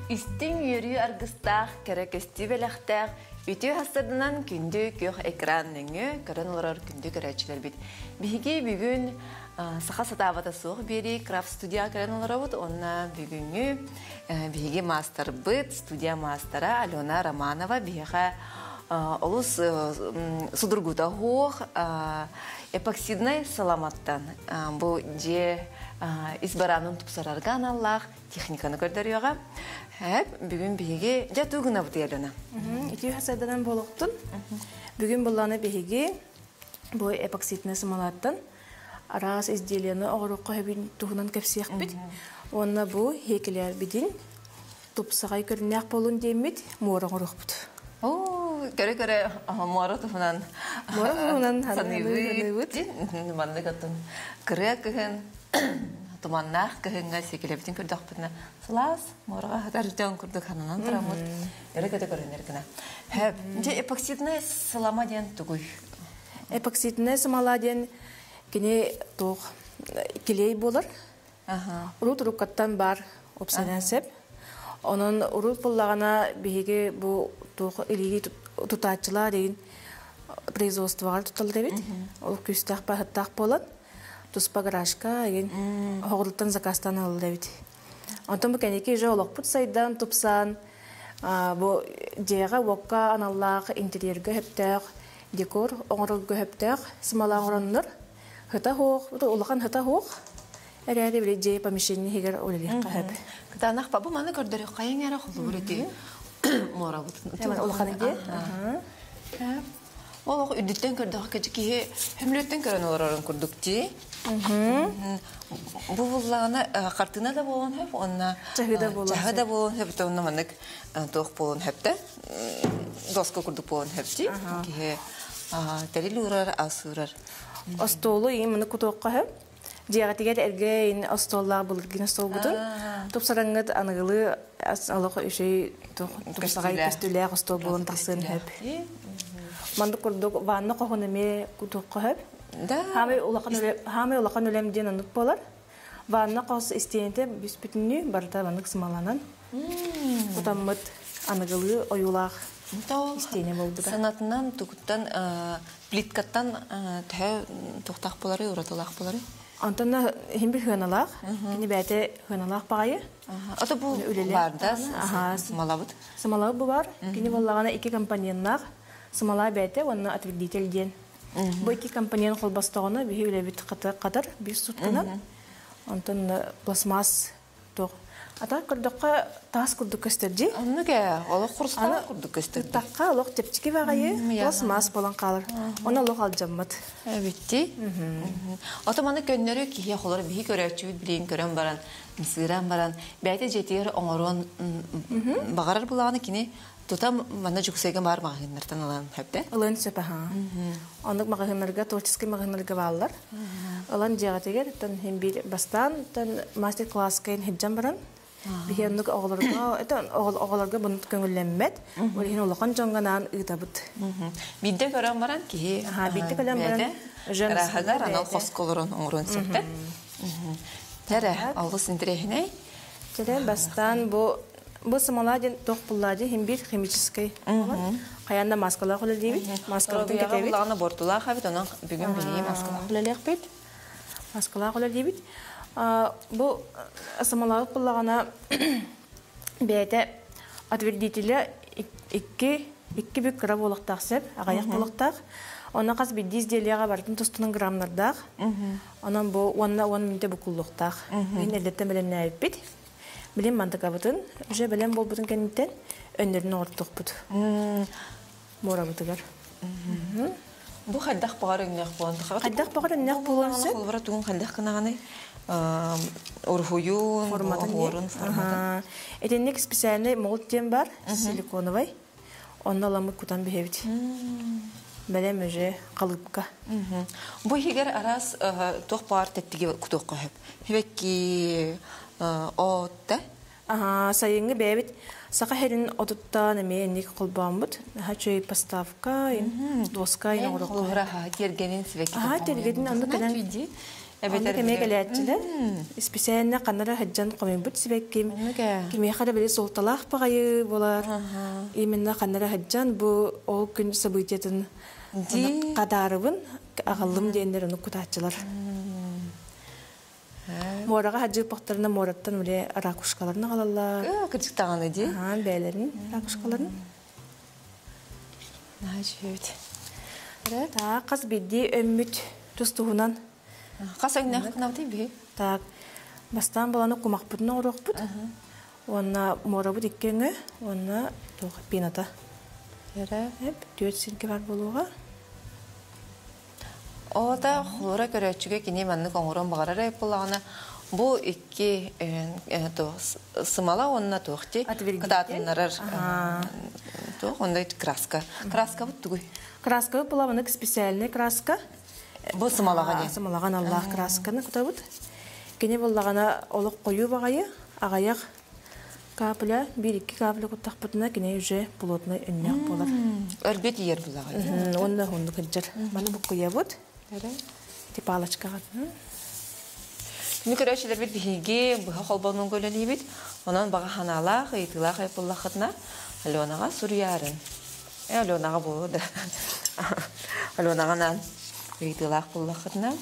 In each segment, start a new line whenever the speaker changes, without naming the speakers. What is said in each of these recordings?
Истиҥ үөрүү аргыстаах, кэрэ көстүү бэлэхтээх, үтүө хастарынан күндү күөх экран нөҥүө көрөн олорор күндү көрөөччүлэрбит. Биһиги бүгүн саха сатаабата суох биэрии крафт студия көрөн олоробут уонна бүгүҥҥү биһиги маастарбыт, студия маастара Алена Романова биһиэхэ олус судургута суох эпоксиднай саламаттан бу дьиэ ис бараанын тупсарарга аналлаах техниканы көрдөрүөҕэ. Хэп, бүгүн биһиги дьэ туу гынабыт Алена.
Ити хасайданан буолуохтун. Бүгүн булланы биһиги бу эпоксиднай смолаттан араас изделияны оҕорукка хөбүн туһунан кэпсиэхпит. Уонна бу хиэкилэрбитин тупсаҕай көрүннээх буолун диэммит муора оҥоруохпут.
Оо, көрө-көрө муора туһунан
Муора туһунан
саныыбыт. Маннык атын кырыа кыһын туманнаах кыһыҥҥа сиэкилэбитин көрдөхпүтүнэ сылаас муораҕа сытар дьон курдук сананан тураммыт өрө көтө көрүнэр гына. Дьэ эпоксидная сылама диэн тугуй?
Эпоксидная смола диэн кини туох килиэй буолар. Урут уруккаттан бар опсанан сеп. Онон урут буллаҕына биһиги бу туох илиги тутааччылар деген производствоҕа тутталлар эбит. Ол күүстээх баһыттаах буолан туспа гаражка еген оҕуруттан заказтан ылыллар эбит. Онтон бу кэнники уже олохпут сайдан, тупсан, бу дьиэҕэ уокка аналлаах интерьергэ сөптөөх декор оҥорорго сөптөөх смола оҥороннор хыта суох, улахан хыта суох эрээри били дьиэ помещение иһигэр үлэлиэххэ сөп.
Кытаанах бу маны көрдөрүөх хайаҥ эрэ холобур ити муорабыт.
Улахан дьиэ.
Ол үрдүттэн көрдөххө киһи хөмлөттөн көрөн олорорун курдук дии. Бу буллаҕына хартыына да буолуон сөп, уонна
чаһы да буолуон
чаһы да буолуон сөп, онно маннык туох буолуон сөп да доска курдук буолуон сөп дии. Киһи тэрил уурар, ас уурар.
Остуолу иин маны кутуохха сөп. Дьиэҕитигэр эргэ ин остуоллаах былыргын остуолгутун тупсараңҥыт аныгылыы олох үчүй тупсаҕай көстүүлээх остуол буолан тахсыан сөп. Маннык курдук ванна хоһун эмиэ кутуохха сөп.
Да.
Хаамай улахан үлэм, хаамай улахан үлэм диэн оннук буолар. Ванна хос истиэнэтэ бүспүтүнүү барыта маннык сымаланан кутаммыт аныгылыы ойуулаах истиэнэ буолбута.
Санатынан тугуттан плиткаттан төһө туохтаах буоларый, уратылаах буоларый?
Онтон иһин бир хыаналаах. Кини бэйэтэ хыаналаах баҕайы.
Ото бу бар да смолабыт.
Смолабыт бу бар. Кини буоллаҕына икки компоненнаах. Смола бэйэтэ уонна отвердитель диэн. Бу икки компонент холбостоҕуна биһи үлэбит хатар биир сутканан. Онтон пластмасс туох ата көрдөххө таас курдук көстөр дии.
Оннук ээ, олох хрусталь курдук көстөр.
Тахха олох чэпчэки баҕайы пластмасс буолан хаалар. Оны олох алдьаммыт.
Эбитти. Ото маны көннөрү киһи холор биһи көрөөччүбүт билиин көрөн баран, сыыран баран, бэйэтэ дьиэтигэр оҥоруон баҕарар булаҕына кини тута манна Дьокуускайга баар маҕаһыыннартан ылан сөп
Ылан сөп аха. Оннук маҕаһыыннарга, творческий маҕаһыыннарга бааллар. Ылан дьиэҕитигэр тон хин биир бастаан тон мастер-класска хиджан баран биһи оннук оҕолорго это оҕолорго бунут көҥүллэммэт. Ол иһин улахан дьоҥҥо анаан ыытабыт.
Биирдэ көрөн баран киһи
биирдэ көрөн баран
ыраахыгар анал хоско олорон оҥоруон сөптө. Тэрэ алгыс интэриэһинэй.
Тэрэ бастаан бу Бу смола диэн туох буллаа дии иһин биир химическэй хайаан да маскалаах үлэлиибит. Маскабытын кэтэбит.
Улаҕана бортулаах эбит, онон бүгүн биһиги маскалаах үлэлиэхпит.
Маскалаах үлэлиибит. Бу смолаабыт буллаҕына бэйэтэ отвердителя икки икки бүк кыра буолуохтаах сөп, аҕыйах буолуохтаах. Онно хас биирдии изделиеҕэ барытын тустунан граммнардаах. Онон бу уонна уон мүнүүтэ букуллуохтаах. Мин эрдэттэн бэлэмнээбиппит. Билим мантыкабытын уже бэлэм буолбутун кэнниттэн өннөрүн оҥортохпут муорабытыгар.
Бу хайдах баҕар өҥнөөх буолан
Хайдах баҕар өҥнөөх буолуон сөп.
Холобура тугун хайдах гынаҕыный? Уруһуйун,
форматын,
оһуорун, форматын.
Итинник специальный молот диэн бар, силиконовый. Онно ламыт кутан биһэбит. Бэлэм уже халыпка.
Бу иһигэр араас туох баар тэттиги кутуохха сөп. Хибекки от да?
Сайыҥҥы бэйэбит саха сирин отуттан эмиэ инник холбооммут. Наһаа үчүгэй поставка, доска
ин оҥорокко. Холобура, тиэргэнин сибэкки.
Аха, тиэргэнин онно кэлэн.
Эбэтэр
кэмэ кэлээччилэр. Исписээннэ ханнара сылдьан хомуйбут сибэкким. Кимиэхэ да били суолталаах баҕайы буолар. Именно ханнара сылдьан бу ол күн событиетын хадаарыбын аҕаллым диэннэр ону кутааччылар. Муораҕа садьыыппахтарына муораттан үлэ ракушкаларын аҕалаллар.
Кырдьык даҕаны дии.
Бэйэлэрин ракушкаларын.
Наһаа үчүгэй.
Так, хас биирдии өммүт тус-туһунан.
Хас өҥнөөх гынабытый биһи?
Так, бастаан баланы кумахпытын оҥоруохпут. Уонна муорабыт икки өҥө, уонна туох пената.
Эрэ.
Түөрт сиргэ бар буолуоҕа.
Ота холура көрөөччүгэ кини маннык оҥорон баҕарар эбит буоллаҕына, бу икки сымала уонна туох дии кытаатыннарар туох ондай краска. Краскабыт тугуй?
Краскабыт була маннык специальный краска.
Бу сымалаҕа диэн.
Сымалаҕа аналлаах красканы кутабыт. Кини буллаҕына олох хойуу баҕайы, аҕыйах капля, биир-икки капля куттахпытына кини уже плотный өннөөх буолар.
Өргө тиийэр булаҕай.
Уонна оннук кырдьар. Маны буккуйабыт. Ити палочкаҕа.
Күнү көрөөччүлэрбит биһиги быһа холбонуун көлөлүүбүт. Онон баҕа ханаалаах, ыйытыылаах айыппыллаххытына Аленаҕа суруйаарын. Э, Аленаҕа буолуо да. Аленаҕа анаан ыйытыылаах буллаххытына.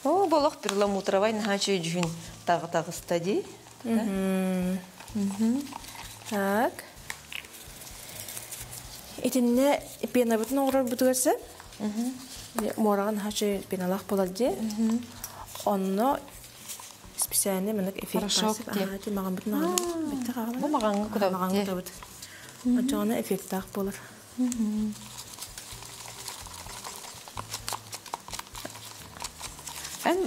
О, болох перламутровай наһаа үчүгэй дьүһүн таҕыста дии.
Так. Итиннэ пенабытын оҥорорбутугар сөп. Муораҕа наһаа үчүгэй пеналаах буолар дии. Онно специальный маннык эффект
Порошок
дии. Маҕаммытын
Бу маҕаҥҥа кутабыт.
Маҕаҥҥа кутабыт. Оччоҕуна эффектаах буолар.
Эн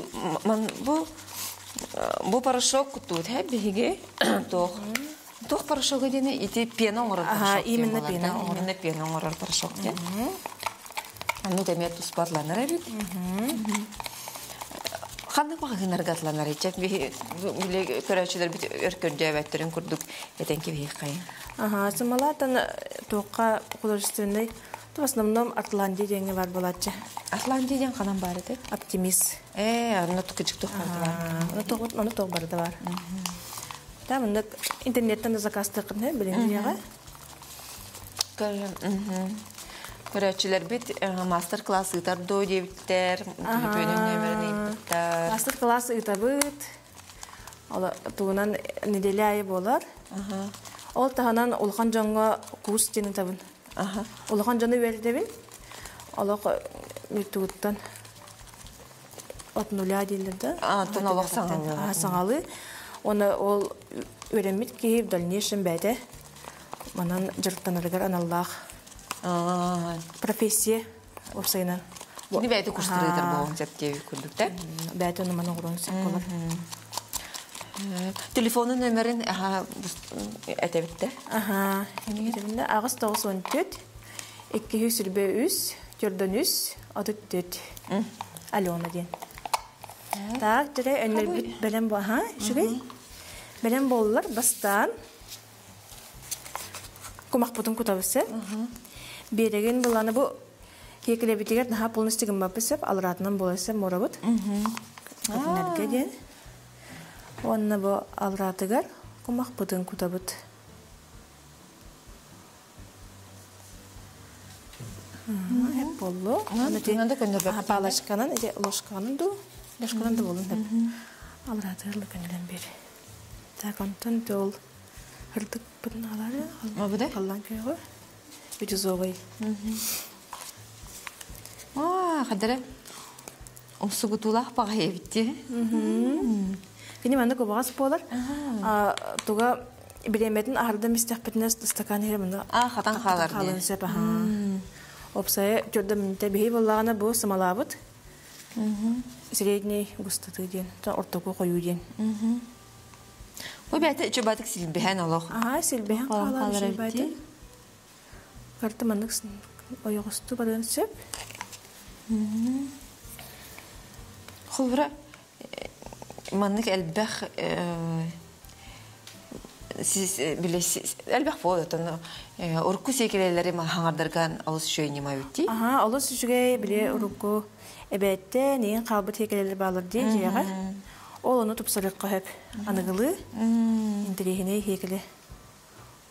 ман бу бу порошок куттубут һэ биһиги туох туох порошога диэни ити пена оҥорор порошок
именно пена
именно пена оҥорор порошок диэн Оннук эмиэ туспа атланар эбит. Ханнык маҕаһыыннарга атланар иччэ били көрөөччүлэрбит өр көрдөөбөттөрүн курдук этэн кэбиһиэххэйин.
Аха, сымалаатан туохха художественный в основном Атлантия диэҥҥэ бар буолааччы.
Атлантия диэн ханан баар этэй?
Оптимист.
Ээ, онно тукучук туох барыта бар.
Ону туох барыта бар. Там оннук интернеттен да заказтыаххын билин
Көрөөччүлэрбит мастер-класс ыытар дуо диэбиттэр, төлөпүөнүн нүөмэрин ыйыппыттар.
Мастер-класс ыытабыт. Тугунан неделя айы буолар. Ол таһынан улахан дьоҥҥо курс диэн ыытабын. Улахан дьону үөрэтэбин. Олох тугуттан от нуля дииллэр да.
Антон олох саҥалыы.
Саҥалыы. Уонна ол үөрэммит киһи в дальнейшем бэйэтэ манан дьарыктанарыгар аналлаах профессия уопсайынан.
Кини бэйэтэ курстарыытар буолуон сөп диэбит курдук да?
Бэйэтэ ону маны оҥоруон сөп буолар.
Телефонун нөмерин этэбит да?
Аха, этэбиннэ 894 223 403 34 Алена диэн. Так, дьэ өннөрбүт бэлэм бу аха, үчүгэй. Бэлэм буоллар бастаан кумахпытын кутабыт сөп. Биэрэгин буланы бу киэкилэбитигэр наһаа полностью гыммаппыт сөп, алраатынан буола сөп муорабыт. Көтүнэргэ диэн. Уонна бу алраатыгар кумахпытын кутабыт. Эп боллу. Палочканан, или ложканан ду, ложканан да болун деп. Алраатыгар лыканылан бер. Так, онтон ол ырдыкпын алары.
Мабыда?
Аллан көйгө. Бирюзовый.
Аа, хадара умсугутуулаах баҕайы эбит
Кини маннык убаҕас буолар. Туга бириэмэтин аһардан истэхпитинэ стакан иһэр муну
А, хатан хаалар
хаалан сөп аха. Опсайа төрдө мүнтэ биһи буоллаҕына бу сымалаабыт. Средний густоты диэн, ортоку хойуу диэн.
Бу бэйэтэ үчүгэй силбэһэн олох.
Аха, силбэһэн хаалар үчүгэй. Карта маннык ойоҕостуу барыан сөп.
Холбура маннык элбэх Били элбэх буолуотун урукку сиэкилэлэри хаҥардарган олус үчүгэй ньыма эбит дии.
Аха, олус үчүгэй, били урукку эбээттэ нэйин хаалбыт сиэкилэлэр баалар дии дьиэҕэ. Ол ону тупсарыахха сөп. Аныгылыы интэриэһинэй сиэкилэ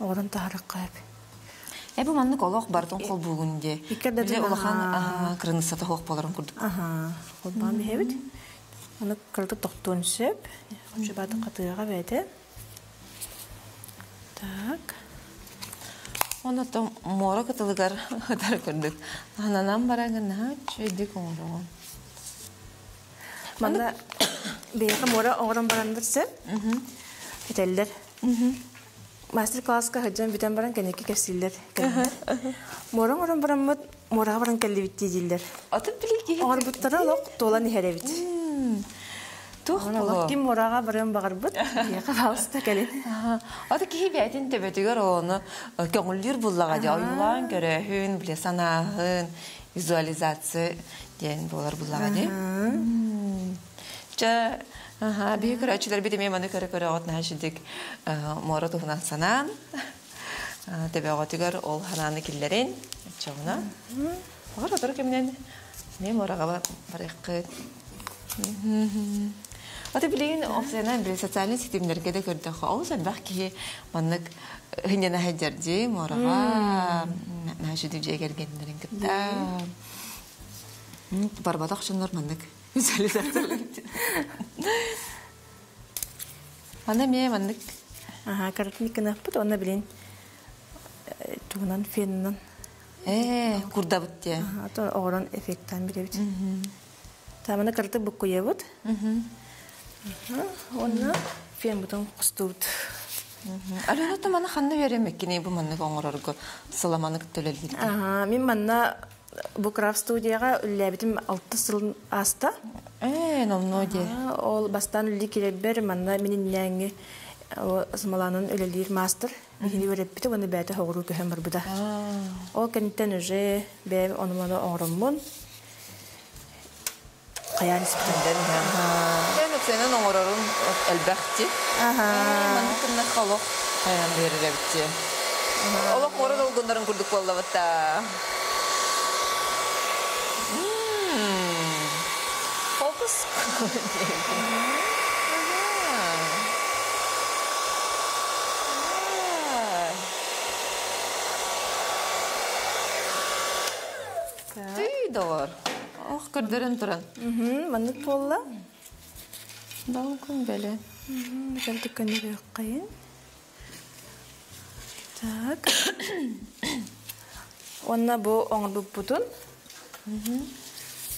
оҕорон таһарыахха сөп.
Э бу маннык олох бартын холбуугун дии. Били улахан кырыныссата суох буоларын курдук.
Аха, холбоон биһэбит. Аны кыратык тохтуон сөп. Хомчубааты хатыаҕа бэйэтэ. Так.
Онотон муора кытылыгар ытар көрдүк. Ананан бараҥын наһаа үчүгэйдик оҥороҕун.
Манна бэйэхэ муора оҥорон бараннар сөп. Этэллэр. Мастер-класска сылдьан бүтэн баран кэнники кэпсииллэр. Муора оҥорон бараммыт муораҕа баран кэллибит дии дииллэр.
Атын били киһи
Оҥорбуттара олох туолан иһэр эбит.
Туох
Онон олох ким муораҕа барыан баҕарбыт, биһиэхэ паалыста кэлин.
Ата киһи бэйэтин төбөтүгэр ону көҥүллүүр буллаҕа дии ойуулаан көрөөһүн, биле санааһын, визуализация диэн буолар буллаҕа дии. Чэ, биһи көрөөччүлэрбит эмиэ маны көрө-көрөҕүт наһаа үчүгдүк муора туһунан санаан, төбөҕүтүгэр ол санааны киллэрин, оччоҕуна оҕор сотору кэминэн эмиэ муораҕа барыаххыт. Аты билигин офсенан били социальнай ситимнэргэ да көрдөххө олус элбэх киһи маннык һынньана сылдьар дии муораҕа наһаа үчүгэй дьиэ кэргэннэрин кытта барбатах дьоннор маннык Аны эмиэ маннык
Аха, каратник гыныахпыт уонна билин тугунан фенынан
ээ курдабыт диэ.
Ато оҕорон эффекттаан билэбит. Тааманы каратык буккуйабыт. Уонна фен бутун хостуубут.
Алена маны ханна үөрэммиккиний бу маннык оҥорорго сыламаны кытта үлэлииргэ?
Аха, мин манна Бу крафт студияҕа үлэлээбитим алтыс сылын ааста.
Ээ, номнуо диэ.
Ол бастаан үлэлии киирэрбэр манна мин иннээҥҥи смоланан үлэлиир маастар биһини үөрэппитэ уонна бэйэтэ соҕуруу көһөн барбыта. Ол кэнниттэн уже бэйэм ону-маны оҥороммун хайаан испитим.
Эн үксэнэн оҥорорун элбэх дии. Маннык гыннахха олох хайаан биэрэр эбит дии. Олох муора долгуннарын курдук буоллабыт Фокус. Түй доҕор. Ох, көрдөрөн туран.
Маннык буолла.
Долгун бэлэ.
Кэлтик көннөрүөххэйин. Так. Уонна бу оҥорбуппутун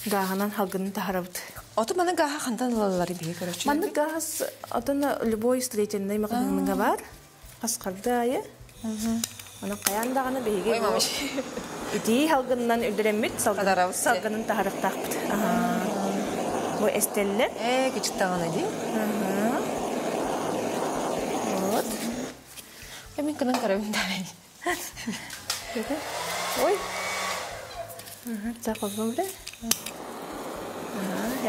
гааһынан халгынын таһарабыт.
Оту маны гааһа хантан ылаллар биһи көрөччү?
Маннык гаас отон любой строительный маҕаһыыныга бар. Хасхарды аайы. Ону хайаан даҕаны биһиги итии халгынынан үрдэрэммит салгынын таһарыктаахпыт. Бу эстеллер.
Ээ, кичик даҕаны дии.
Вот.
Мин кынан көрөбүн даҕаны.
Ой. Холбом биле.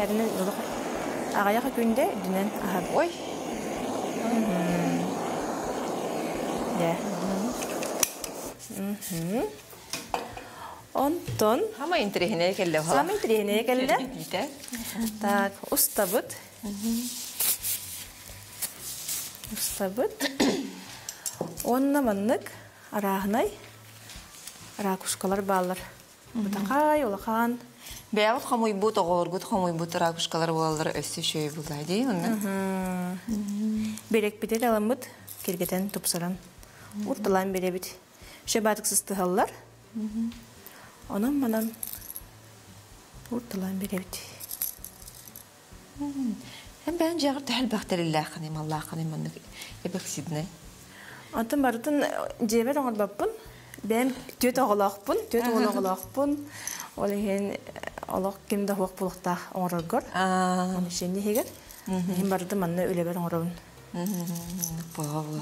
Эринен аҕайах күндэ үрдүнэн аһар.
Ой.
Дьэ. Онтон
Хама интэриэһинэй кэллэ
Сама интэриэһинэй кэллэ. Так, устабыт. Устабыт. Уонна маннык арааһынай ракушкалар бааллар. Бытахай, улахан.
Бэйэҕит хомуйбут, оҕолоргут хомуйбут ракушкалар буолаллара өссө үчүгэй буолла дии онно.
Биэрэкпитин аламмыт, киргэтэн, тупсаран, урталаан биэрэбит. Шебатык сыстыһаллар. Онон манан урталаан биэрэбит.
Эн бэйэн дьиэҕэр төһө элбэх тэриллээххиний, маллааххыный маннык эпоксиднай?
Онтон барытын дьиэбэр оҥорбоппун. Бэйэм түөрт оҕолоохпун, түөрт уол оҕолоохпун. Ол иһин олох ким да суох буолуохтаах оҥороргор. Помещение иһигэр. Иһин барытын манна үлэбэр оҥоробун.
Буола.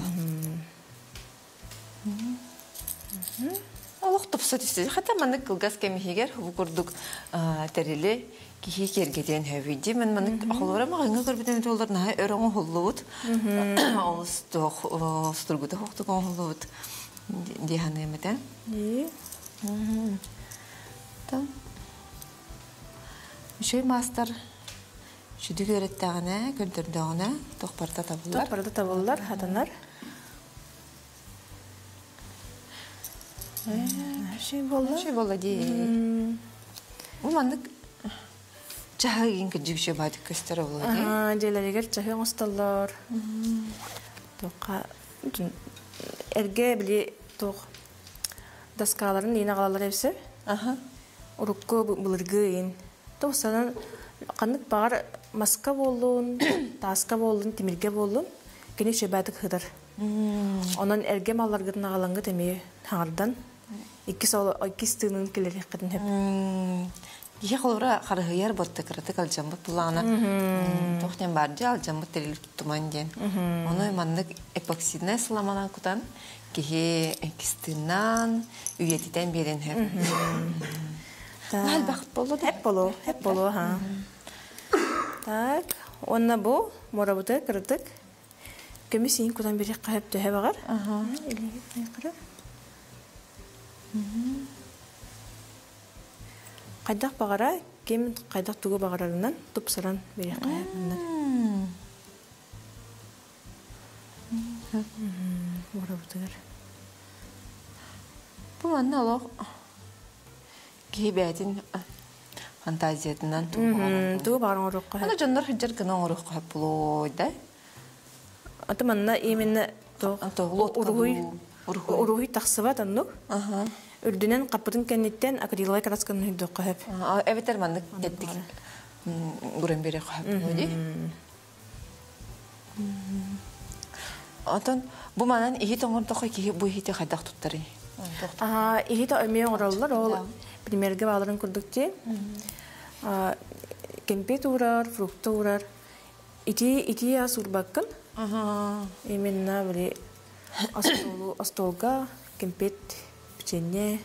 Олох тупса түстэ. Хата маннык кылгас кэм иһигэр бу курдук тэрили киһи киэргэтиэн сөбүйдии. Мен маннык холобура маҕаҥҥа көрбүтүм туолар наһаа өр оҥоһуллубут. Олус туох судургута суохтук оҥоһуллубут дии саныам этэ. Там үчүгэй маастар сүдү үөрэттэҕинэ, көрдөрдөҕүнэ туох барыта табыллар.
Туох барыта табыллар, хатанар. Şey буолла.
Şey буолла дии. Бу маннык чаһы игин кырдьык үчүгэй баадык көстөр буолла дии.
Дьиэлэригэр чаһы оҥостоллор. Туохха эргэ били туох доскаларын иин аҕалаллар эбисэ. Урукку былыргы иин. Туохсанан ханнык баҕар маска буоллун, тааска буоллун, тимиргэ буоллун кини үчүгэйдик ыһытар. Онон эргэ малларгытын аҕалаҥҥыт эмиэ хаҥардан иккис ол иккис тыынын киллэриэххитин сөп.
Киһи холобура харыһыйар буотта кыратык алдьаммыт булаҕына туох диэн баар дьэ алдьаммыт тэрил туттуман диэн. Ону маннык эпоксиднай сыламанан кутан киһи иккис тыыннаан үйэтитэн биэрэн сөп. Элбэх буолла да?
Эп болу, эп болу, ха. Так, уонна бу морабыты кыратык Көмүс иин кутан бириэххэ сөп төһө баҕар. Хайдах баҕара, ким хайдах тугу баҕарарынан тупсаран бириэххэ сөп маннык. Уурабытыгар.
Бу манна олох киһи бэйэтин фантазиятынан тугу баҕарар.
Тугу баҕар оҥоруохха
сөп. Аны дьоннор сылдьар гына оҥоруохха сөп буолуой да?
Аты манна именно уруһуй уруһуй тахсыбат оннук. Үрдүнэн хаппытын кэнниттэн акриловай красканы уһуйдуохха сөп.
Эбэтэр маннык тэттик гуран биэриэххэ сөп буолуо дии. Онтон бу манан иһит оҥордоххо киһи бу иһити хайдах туттарый?
Иһит эмиэ оҥороллор ол примергэ бааларын курдук дии. Кэмпиэт уурар, фрукта уурар. Ити ити ас уурбаккын. Именно били остуолга кэмпиэт, печенье,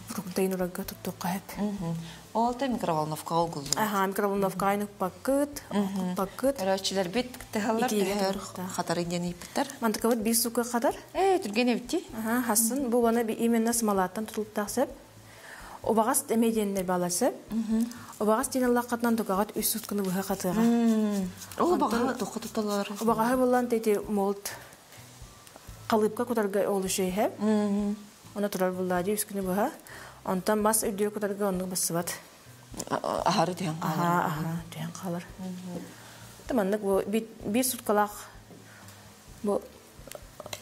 фруктайын урарга туттуохха сөп.
Ол та микроволновкаҕа угуллубут.
Аха, микроволновкаҕа укпаккыт, укпаккыт.
Көрөөччүлэрбит тыһаллар төһөр хатарын диэн ыйыппыттар.
Мантыкабыт биир сука хатар.
Ээ, түргэн эбитти.
Аха, хассын. Бу уона именно смолаттан тутулуктаах сөп. Убаҕас эмиэ диэннэр баалар сөп. Убаҕас диэн ыллаххытынан тукаҕыт үс сутканы быһа хатыаҕа.
Ол убаҕаһы туохха тутталлар?
Убаҕаһы буллан тети молт халыыпка кутарга ол үчүгэйһэ. Онно турар буллаа дии үс күнү быһа. Онтон мас үрдүгэр кутарга оннук бассыбат.
Аһары түһэн хаалар.
Аһа, аһа, түһэн хаалар. Маннык бу биир суткалаах бу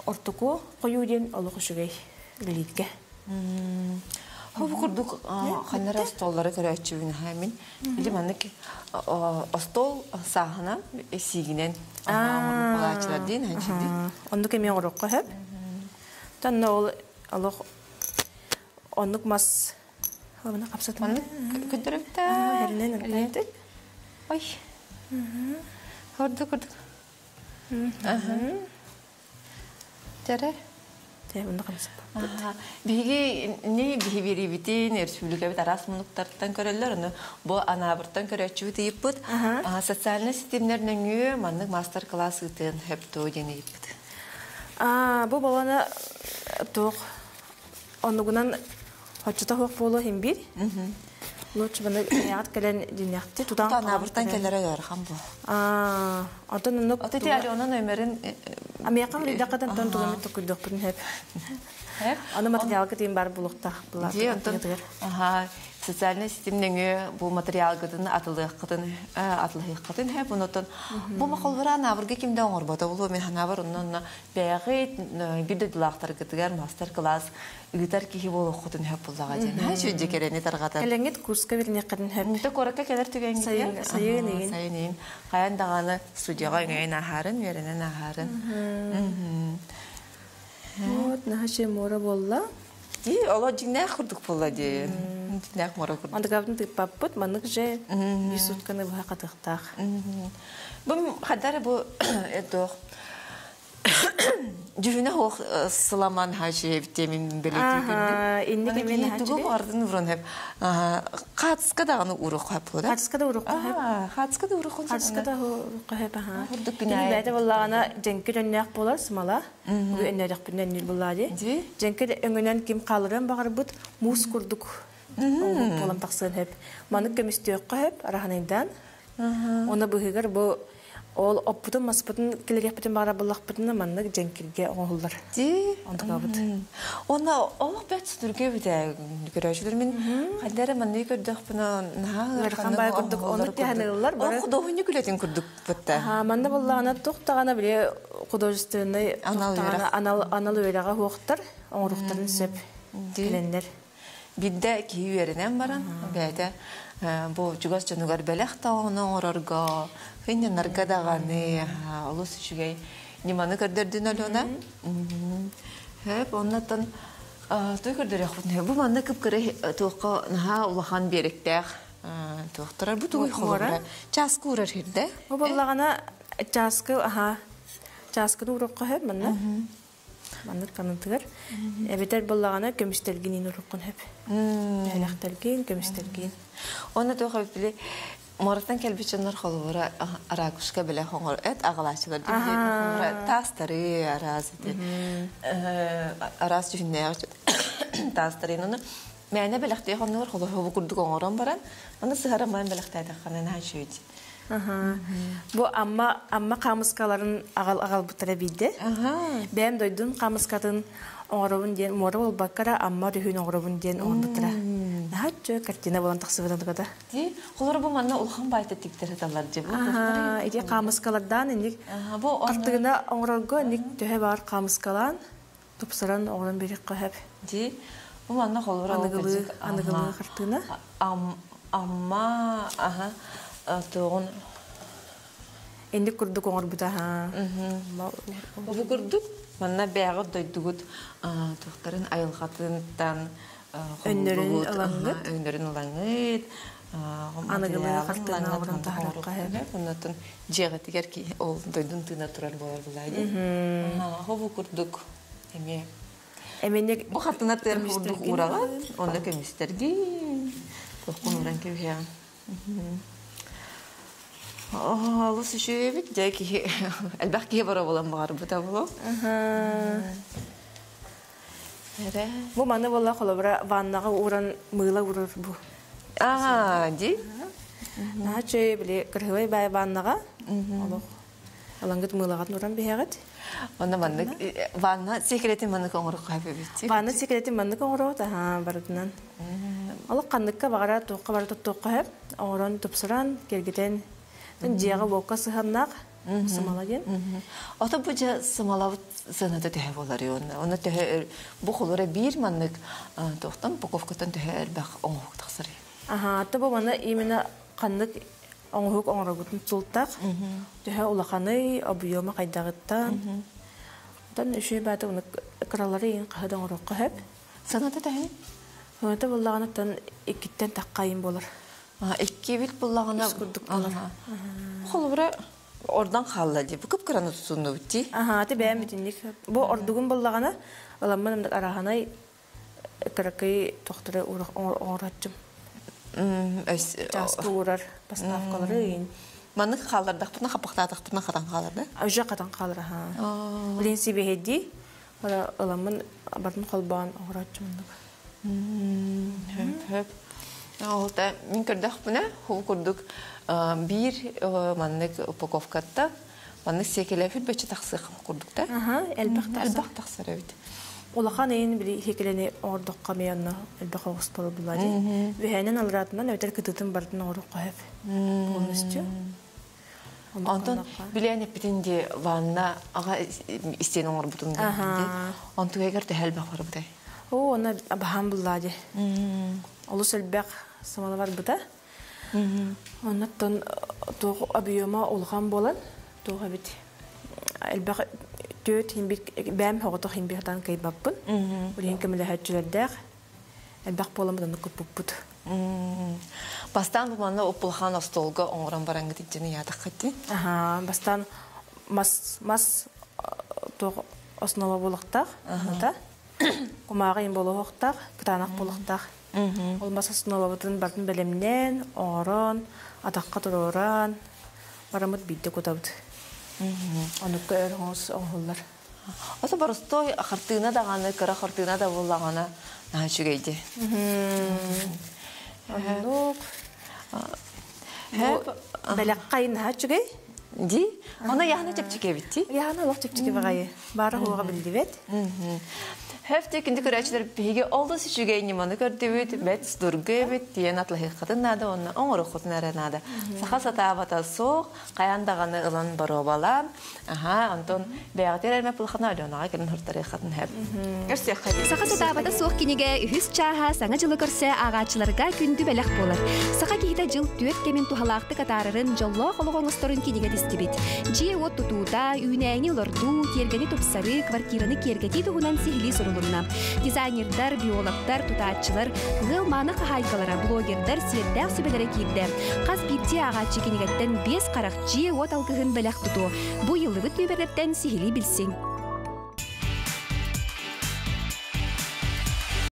ортоку хойуу диэн олох үчүгэй үлэлииргэ.
Бу курдук ханнара остуоллары көрөөччүбүн мин били маннык остуол сааһынан сиигинэн оҥорбут диэн
Оннук эмиэ оҥоруохха сөп. Танна ол олох оннук мас Хабына хапсатыманы
көрдөрөбүтэ.
Эринэн
Ой. Ордук ордук. Тере. Биһиги ни биһибирибитин республикабыт араас мунуктартан көрөллөр, ону бу Анаабыртан көрөөччүбүт ыйыппыт. Социальнай ситимнэр нөҥүө маннык мастер-класс ыытыан сөп диэн ыйыппыт.
Бу балана туох оннугунан хоччото суох буолуо иһин биир. Лучше баны аят кэлэн диннэхти тутан
Анаабыртан кэлэрэ ыарахан бу.
Онтон оннук
Аты Алена нөмерин
Амиака хуридакатан тон тугамит токуйдохпун хеп. Аны материалга тиин бар булуктах булар.
Дии онтон аха социальный ситим нөҥүө бу материалгытын атылыаххытын атылыаххытын хэп онотон бу махалбара анаабырга кимде оҥорбото булуо мин ханаабар онно бэйэҕит биир дойдулаахтаргытыгар мастер-класс ыытар киһи буолуоххутун хөп буллаҕа диэн ха сүддьэ кэрэни тарҕатар
Кэлэҥҥит курска билиниэххитин хөп.
Мта куоракка кэлэр түгэҥҥитигэр
сайын игин
сайын игин хайан даҕаны студияҕа өҥөйөн аһаарын үөрэнэн аһаарын.
Вот наһаа муора буолла.
Ди оло дьиҥнээх курдук буолла ди. Дьиҥнээх муора курдук.
Андыгабытын тыыппаппыт, маннык же биир сутканы быһа хатыахтаах.
Бу хадары бу этох Дьүһүнэ хуох сыламан хаачы эбит бэлиэтии көрдүм.
Инник
Аны
эмиэ
киһи тугу
наһаа
баҕардын уран хэп. Хаацка даҕаны урух хэп да?
Хатыска да урукка хэп.
Хаацка да урух
Хатыска да урукка хэп аха.
Курдук
Кини
күнәй.
бэйэтэ буоллаҕына дьэҥкир өҥнөөх буолар сымала. Бу өннөөдөхпүнэн өннүүр буоллаа дии.
Ди?
Дьэҥкир өҥүнэн ким хаалырыан баҕарбыт муус курдук оҥоһук буолан тахсыан сөп. Маннык көмүстүөххэ сөп араһанайдаан. Уонна быһыгар бу ол оппутун маспытын килэриэхпитин баҕарар буоллахпытына маннык дьэҥкиргэ оҥоһуллар.
Ди?
Онтукабыт.
Онна олох бэт судургу эбит көрөөчүлэр мин хайда эрэ маннык көрдөхпүнэ наһаа
Ыарахан баай курдук
оҥоһуллар
оннук тиһаныыллар
Ол
бары.
худуоһунньук үлэтин курдук бытта.
Аха, манна буоллаҕына туох даҕаны били художественнай туох
Анал
даҕаны
үөрэх.
анал анал үөрэҕэ суохтар оҥоруохтарын сөп
Ди.
кэлэннэр.
Бидде киһи үөрэнэн баран бэйэтэ бу чугас дьонугар бэлэх таҕаны оҥорорго, хынньанарга даҕаны олус үчүгэй ньыманы көрдөрдүн Алена. Хөп, оннотон той көрдөрүөхпүт. Бу манна кып-кыра туохха наһаа улахан биэрэктээх туохтарар бу тугуй
Муора.
холобура. Чааскы уурар хирде.
Бу буоллаҕына чааскы аха чааскыны уруохха сөп манна. Маннык канатыгар. Эбэтэр буоллаҕына көмүстэргин уруоххун сөп. Элэхтэргин, көмүстэргин.
Онно туох били Мораттан кэлбит дьоннор холобура ракушка билэ хоҥор эт аҕалааччылар
Аха.
таастары араас ити араас дьүһүннээх таастары ону мээнэ бэлэхтиэх оннугар холобура курдук оҥорон баран аны сыһаран баран бэлэхтээтэххинэ наһаа үчүгэй
Аха. Бу Амма Амма хаамыскаларын аҕал аҕалбыттара биирдэ. Бэйэм дойдум хаамыскатын оҥоробун диэн муора буолбакка эрэ Амма өрүһүн оҥоробун диэн оҥорбуттара. Наһаа үчүгэй картина буолан тахсыбыта туката.
Ди холобура бу манна улахан баайта тиктэр сыталлар дьэ бу
Аха, ити хаамыскалардаан инник
бу
хартыына оҥорорго инник төһө баар хаамыскалаан тупсаран оҥорон биэриэххэ сөп.
Ди бу манна холобура ол
Аныгылыы
кырдьык
аныгылыы хартыына.
Амма аха туоҕун
Инник курдук оҥорбута аха.
Бу курдук манна бэйэҕит дойдугут туохтарын айылҕатыттан
Өннөрүн
хомуллубут
ылаҥҥыт
өҥнөрүн ылаҥҥыт
аныгылыы
материалын
хартыына
ылаҥҥыт
оҥорон
онтон
таһаарыахха сөп.
оҥоруоххун оннотон дьиэҕитигэр ол дойдун тыына турар буолар булаа дии. Бу курдук эмиэ
Эминник
бу хартына тыар курдук
көмүстэргин
уураҕын онно көмүстэргин туоххун ууран кэбиһэҕин. Олус үчүгэй эбит дьэ киһи элбэх киһи бара буолан баҕарбыта буолуо. Эрэ.
Бу маны буолла холобура ваннаҕа ууран мыыла уурар бу.
Аа, ди.
Наһаа үчүгэй били кырһыбай баай ваннаҕа олох алангыт мыылаҕатын уран биһэҕит.
Онно маннык ванна секретин маннык оҥороххо эбит.
Ванна секретин маннык оҥороот аһаа барытынан. Олох ханныкка баҕара туохха бара туттуохха сөп. Оҥорон тупсаран, киэргэтэн дьиэҕэ-уокка сыһыаннаах сымала диэн.
Ото бу дьэ сымалабыт сыаната төһө буолар уонна онно төһө бу холура биир маннык туохтан упаковкаттан төһө элбэх оҥоһук тахсар.
Аха, то бу маны именно ханнык оҥоһук оҥороргутун тултах төһө улаханый, объема хайдаҕыттан. Оттон үчүгэй баата уну кыралары иин хаһы да оҥоруохха сөп.
Сыаната төһө?
Сыаната буоллаҕына иккиттэн таххайын буолар.
Икки бит буллаҕына
Үс курдук буолар.
Холобура ордон хаалла дии. Бу кып-кыраны тутуннубут дии.
Аха, аты бэйэм итинник. Бу ордугун буоллаҕына ыламмын араһанай кыракый тохтору оҥороччум. Чааскы уурар поставкалары ыйын.
Маннык хааллардахпына хаппахтаатахпына хатан хаалар да?
Уже хатан хаалар аха. Билин сибиһэдии ыламмын барын холбоон оҥороччум оннук.
Хөп хөп. Ол та мин көрдөхпүнэ хул курдук биир маннык упаковкатта маннык сиэкэлэ хүрбэччи тахсыах курдук да.
Аха, элбэх тахсар.
Элбэх тахсар эбит.
Улахан ыйын били хекелени оҥордоххо эмиэ онно элбэх оҕус буолар дии. Үһээнэн алраатынан эбэтэр кытытын барытын оҥоруохха сөп. Полностью.
Онтон билээн эппитин ди ванна аҕа истиэн оҥорбутун ди. Онтугайгар төһө элбэх барбытай?
Оо, онно баһаам буллаа дии. Олус элбэх сымала барбыта. Оннуттан туох объема улахан буолан, туох эбит элбэх түөрт химбит бэйэм соҕотох химбиһатан кыайбаппын. Билигин көмөлөһөөччүлэрдээх элбэх буолан оннук куппуппут.
Бастаан бу манна уппулахан остуолга оҥорон бараҥҥыт илдьэн ыйаатаххыт дии.
Аха, бастаан мас мас туох основа буолуохтаах. Ата кумааҕы им буолуохтаах, кытаанах буолуохтаах. Ол мас основабытын бартын бэлэмнээн, оҥорон, атахха туруоран, бараммыт биирдэ кутабыт. Онукка өр оҥос оҥоһуллар.
Ото боростой хартыына даҕаны, кыра хартыына да буоллаҕына, наһаа үчүгэй дии.
Оннук. Бэлэххэ наһаа үчүгэй.
Ди? Оны яһына чэпчэки эбит дии?
Яһына олох чэпчэки баҕайы. Баара хуоҕа биллибэт.
Хөфте күндү көрөөччүлэр биһиги олус үчүгэй ньыманы көрдүбүт, бэт судургу эбит диэн атлаһыаххытын наада уонна оҥоруоххутун эрэ наада. Саха сатаабата суох, хайаан даҕаны ылан боруобалаан, аха, онтон бэйэҕитигэр эрмэ пылхана Аленаҕа кэлин хортарыаххытын сөп. Көрсүөххэ диэн.
Саха сатаабата суох кинигэ үһүс чааһа Саҥа дьылы көрсө ааҕааччыларга күндү бэлэх буолар. Саха киһитэ дьыл түөрт кэмин туһалаахтык атаарарын, дьоллоох олох оҥосторун кинигэ тистибит. Дьиэ-уот тутуута, үүнээйини олордуу, тиэргэни тупсарыы, квартираны киэргэтии туһунан сиһилии сурулунна. Дизайнердар, биологтар, тутааччылар, ыал мааны хаһаайкалара, блогердар сиэрдээх сүбэлэрэ киирдэ. Хас биирдии ааҕааччы кинигэттэн биэс харах дьиэ-уот алгыһын бэлэх тутуо. Бу ыйыллыбыт нүөмэрдэртэн сиһилии билсиҥ.